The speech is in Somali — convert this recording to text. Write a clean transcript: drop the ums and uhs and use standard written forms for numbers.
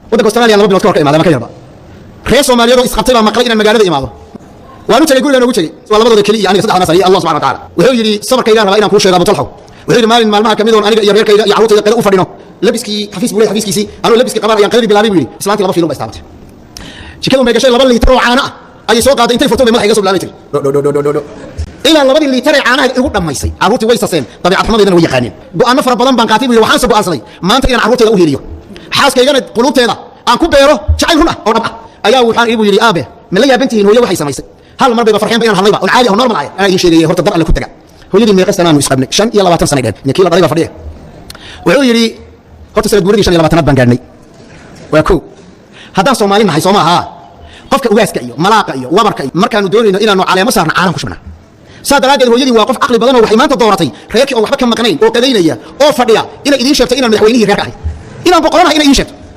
Waddanka Australia 2 bilood ka hor ka imaaday ama ka yarba. Reer Soomaaliyeed oo isqabtay baa maqlay inaan magaalada imaado. Waan u tegey, gurigaan ugu tegey. Waa labadooda keliya iyo aniga, saddexdan sano iyo Allah subxana wa taala. Wuxuu yidhi, sabarkaygaan rabaa inaan kuu sheego, Abu Talxow. Wuxuu yidhi, maalin maalmaha kamid oon aniga iyo reerkayga iyo carruurtayda qada u fadhino, labiskii xafiis buu leeyahay, xafiiskiisii anuu labiskii qabaan ayaan qadadii bilaabay, buu yidhi. Islaantii laba fiilun ba istaabatay, jikadu bay gashay, 2 liitar oo caano ah ayay soo qaaday. Intay furto bay madaxa iga soo bilaabay, tiri dho dho dho dho dho, ilaa 2dii liitar ee caanaha igu dhammaysay. Carruurtii way saseen, dabeecad xumadeydana way yaqaaneen. Go'aano fara badan baan qaatay, buu yidhi. Waxaan soo go'aansaday maanta inaan carruurtayda u hiiliyo, xaaskaygana quluubteeda aan ku beero jacayl run ah oo dhab ah. Ayaa waxaan igu yidhi, aabe, ma la yaaban tihiin hooyo waxay samaysay? Hal mar bayba farxeenba inaan hadlayba oon caadi ah oo normal ah. Anaa idin sheegayay, horta dar alle ku taga. Hooyadii meeqa sanaanu isqabnay? 25 sanay dheen. Kii la dhalay baa fadhiya. Wuxuu yidhi, horta sanad guuradii 25aad baan gaadhnay. Waa kow. Haddaan Soomaali nahay, soo maaha, qofka ugaaska iyo malaaqa iyo wabarka iyo markaanu doonayno inaanu caleemo saarno, caalan ku shubnaa. Saa daraaddeed hooyadii waa qof caqli badan oo waxay maanta dooratay reerkii oon waxba ka maqnayn oo qadaynaya oo fadhiya inay idiin sheegto inaan madaxweynihii reerka ahay, inaan boqoranahay, inay idiin sheegto.